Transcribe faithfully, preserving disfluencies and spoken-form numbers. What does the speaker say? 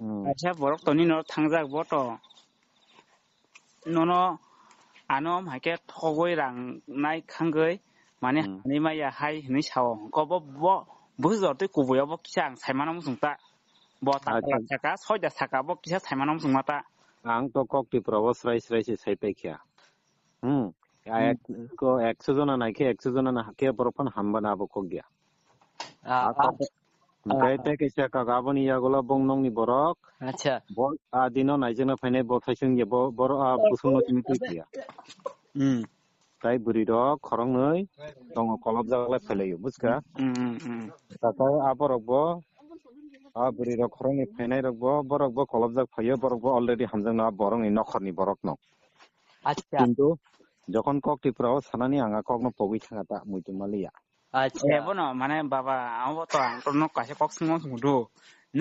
Hmm. Kaisa borok toni no thangjak bo to. Nono ano hai khe thogwi rang nai khangwi mane Hmm. hani maya hai hinwi sao. Ko bo, bo bujor twi kubui obo kisa ang saimano muchung ta. Bo ta Acha. Saka, soida saka bo kisa saimano muchung ma ta. Ang to kok Tripura o srai srai se sai pai kha. Hmm. A Hmm. ek, ko ekso jona nai khe ekso jona na khe borok phano hamba na abo kok dia. Ah, A ah. Kok, ah. Hingkai tei kaisa kok aboni yagulo bong nongni borok. Acha. Bo a dino naijakna phainai bo thaisung ya bo, boro a busung no tini twi kha. Hmm. Tai bwrwi rok khoroknwi tongo kolobjak lai phailaio, buchka? Hmm, hmm, hmm. Takai a borok bo, a bwrwi rok khoroknwi phainai rok bo, borok bo kolobjak phaio, borok bo already hamjakno a borokni nokhorni borokno. Acha. Kintu jokhon kok Tripura o sanani ang a kokno pogwi thanga ta muitu maliya. Acha. Eh, bono, mane, baba, abo to ang to nok kaisa kok swngo swngo do.